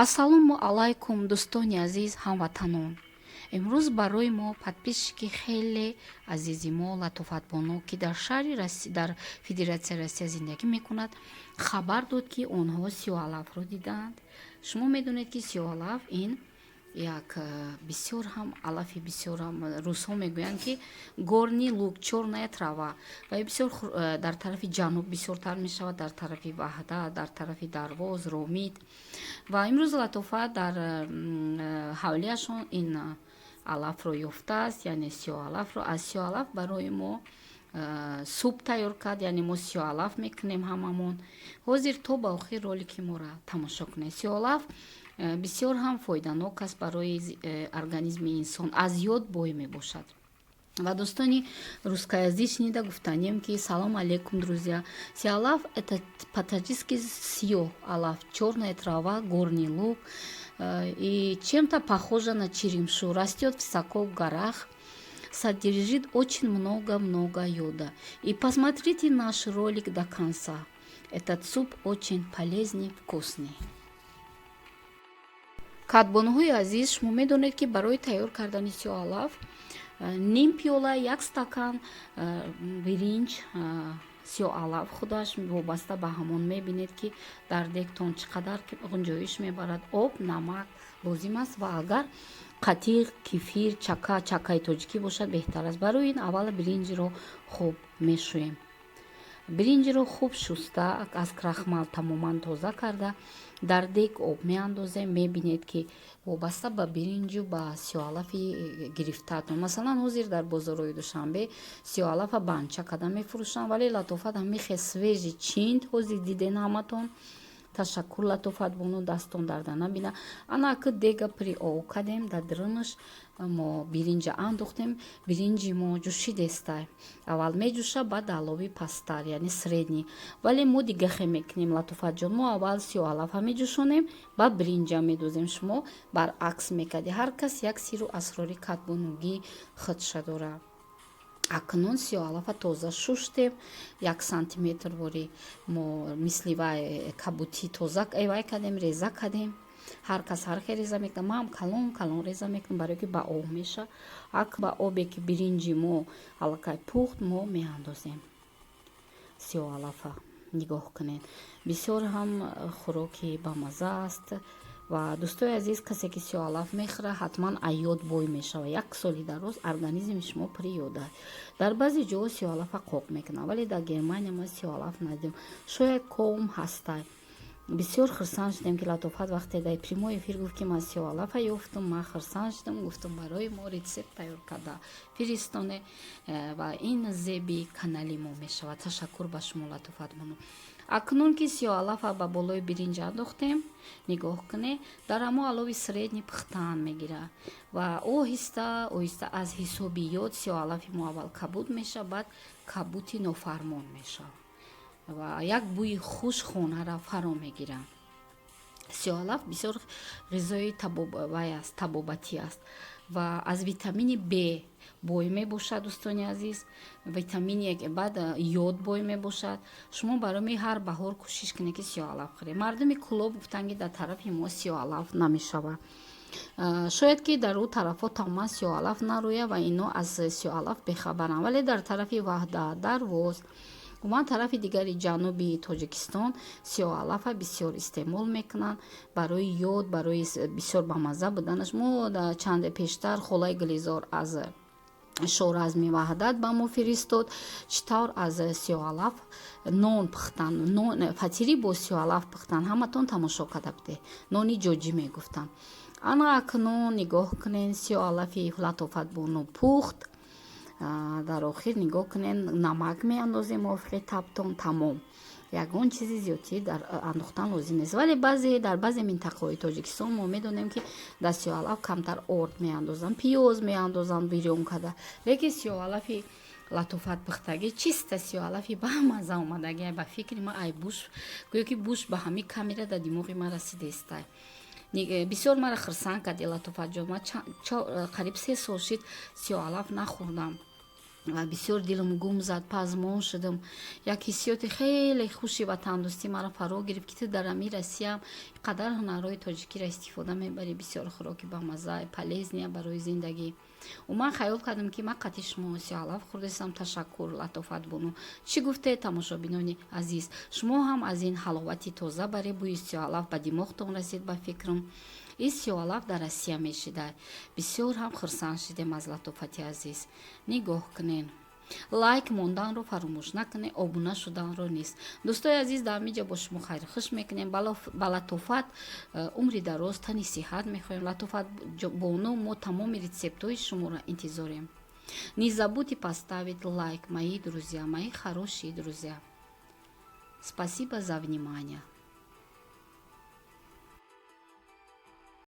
Ассалому алайкум, дӯстони азиз, ҳамватанон! Имрӯз барои мо подписчики хеле азизи мо Латофатбону, ки дар шаҳри дар Федератсияи Россия зиндагӣ мекунад, хабар дод, ки онҳо сиёҳалафро дидаанд. Шумо медонед, ки сиёҳалаф ин як бисёр ҳам алафи бисёр ҳам, русҳо мегӯянд, ки горный лук, чёрная трава, ва бисёр дар тарафи ҷануб бисёртар мешавад, дар тарафи Ваҳдат, дар тарафи Дарвоз, Ромит. Ва имрӯз Латофат дар ҳавлияшон ин алафро ёфтааст, яъне сиёҳалафро. Аз сиёҳалаф барои мо суп тайёр кард, яъне мо сиёҳалаф мекунем ҳамамон. Ҳозир то ба охир ролики моро тамошо кунед. Сиёҳалаф бисёр ҳам фоиданок аст барои организми инсон, аз йод бой мебошад. Ва дӯстони русскоязычный да гуфтанем, ки салом алейкум, друзья! Сиалаф — это по-таджикски сиёҳ алаф, чёрная трава, горный лук, и чем-то похожа на черемшу, растет высоко в горах, содержит очень много-много йода. И посмотрите наш ролик до конца, этот суп очень полезный, вкусный. Кадбонуҳои азиз, шумо медонед, ки барои тайёр кардани сиёҳалаф ним пиёла, як стакан биринҷ, сиёҳалаф худаш вобаста ба ҳамон, мебинед, ки дар дегтон чӣ қадар ғунҷоиш мебарад, об, намак лозим аст ва агар қатиқ, кефир, чака, чакаи тоҷикӣ бошад, беҳтар аст. Барои ин аввал биринҷро хуб мешӯем. Биринҷро хуб шуста, аз крахмал тамоман тоза карда, дар дег об меандозем. Мебинед, ки вобаста ба биринҷу ба сиёҳалафи гирифтаатон. Масалан, ҳозир дар бозорҳои Душанбе сиёҳалафа банча карда мефурӯшанд, вале Латофат ҳамихе свежий чинд. Ҳозир диден ҳаматон. Ташаккур, Латофатбону, дастон дарда набина. Ана аки дега пури об кардем, дар дурунаш мо биринҷа андохтем. Биринҷи мо ҷӯшидестай. Аввал меҷӯша, баъд алови пасттар, яъне средний. Вале мо дигахе мекунем, Латофатҷон. Мо аввал сиёҳалафа меҷӯшонем, баъд биринҷа медозем. Шумо баръакс мекардӣ. Ҳар кас як сиру асрори кадбонугии худша дорад. Акнун сиёҳалафа тоза шуштем, 1 сантиметр вори мо мисли вай кабутӣ тоза вай кардем, реза кардем. Ҳар кас ҳар хел реза мекунад. Маам калон калон реза мекунам, барое ки ба об меша. Ак ба обе ки биринҷи мо аллакай пухт, мо меандозем сиёҳалафа. Нигоҳ кунед, бисёр ҳам хӯроки бамаза аст. Ва дӯстои азиз, касе ки сиёҳалаф мехӯрад, ҳатман аз йод бой мешавад. Як соли дароз организми шумо пури йод аст. Дар баъзе ҷоҳо сиёҳалафа қоқ мекунанд, вале дар Германия ма сиёҳалаф надидем, шояд ком ҳастай. Бисёр хурсанд шудем, ки Латофат вақте дар прямой эфир гуфт, ки ман сиёҳалафа ёфтум, ман хурсанд шудам. Гуфтум, барои мо рецепт тайёр карда фиристоне ва ин зеби канали мо мешавад. Ташаккур ба шумо, Латофатбону. Акнун ки сиёҳалафа ба болои биринҷ андохтем, нигоҳ кунед, дар ҳамо алови средний пухтан мегирад ва оҳиста оҳиста аз ҳисоби йод сиёҳалафи мо аввал кабуд мешавад, баъд кабути нофармон мешавад ва як бӯи хуш хонаро фаро мегирад. Сиёҳалаф бисёр ғизои вай аст, табобатӣ аст ва аз витамини Б бой мебошад. Дӯстони азиз, витамини, баъд йод бой мебошад. Шумо барои ҳар баҳор кӯшиш кунед, ки сиёҳалаф хӯред. Мардуми Кӯлоб гуфтанд, ки дар тарафи мо сиёҳалаф намешавад. Шояд ки дар ӯ тарафҳо тамоман сиёҳалаф нарӯяд ва ино аз сиёҳалаф бехабаранд, вале дар тарафи Ваҳдат, Дарвоз, умуман тарафи дигари ҷануби Тоҷикистон сиёҳалафа бисёр истеъмол мекунанд барои йод, барои бисёр бамазза буданаш. Мо чанде пештар холаи Гулизор аз Шоразми Ваҳдат ба мо фиристод, чӣ тавр аз сиёҳалаф нон пухтан, фатирӣ бо сиёҳалаф пухтан. Ҳаматон тамошо карда будед, нони ҷоҷӣ мегуфтанд. Ана акнун нигоҳ кунед, сиёҳалафи Латофатбону пухт. Дар охир, нигоҳ кунед, намак меандозем мувофиқи табтон, тамом. Ягон чизи зиёдтӣ дар андохтан лозим нест. Вале баъзе дар баъзе минтақаҳои Тоҷикистон мо медонем, ки дар сиёҳалаф камтар орд меандозанд, пиёз меандозанд бирён карда. Лекин сиёҳалафи Латофат пухтагӣ чиста сиёҳалафи бамаза омадагӣ. Ба фикри ман, ай буш, гӯё ки буш ба ҳамин камера дар димоғи ман расидестай. Бисёр мара хурсанд карди, Латофатҷон. Ман қариб 3 сол шид, сиёҳалаф нахӯрдам. Ва бисёр дилам гум зад, пазмон шудам. Як ҳиссиёти хеле хуши ватандӯстӣ маро фаро гирифт, ки ту дар ами Россиям қадар ҳунарҳои тоҷикиро истифода мебарӣ. Бисёр хӯроки бамазза, полезный барои зиндагӣ. Ман хаёл кардам, ки ман қати шумо сиёҳалаф хӯрдастам. Ташаккур, Латофат бону. Чӣ гуфте, тамошобинони азиз? Шумо ҳам аз ин ҳаловати тоза баре бӯи сиёҳалаф ба димоғтон расид, ба фикрам. Ин сиёҳалаф дар Россия мешида. Бисёр ҳам хурсанд шидем аз Латофати азиз. Нигоҳ кунен, лайк монданро фаромӯш накунед, обуна шуданро низ. Дӯстои азиз, дар ҳамин ҷо бо шумо хайрхуш мекунем. Ба Латофат умри дароз, тани сиҳат мехоҳем. Латофат бону, мо тамоми рецептҳои шуморо интизорем. Не забудьте поставить лайк, мои друзья, мои хорошие друзья. Спасибо за внимание.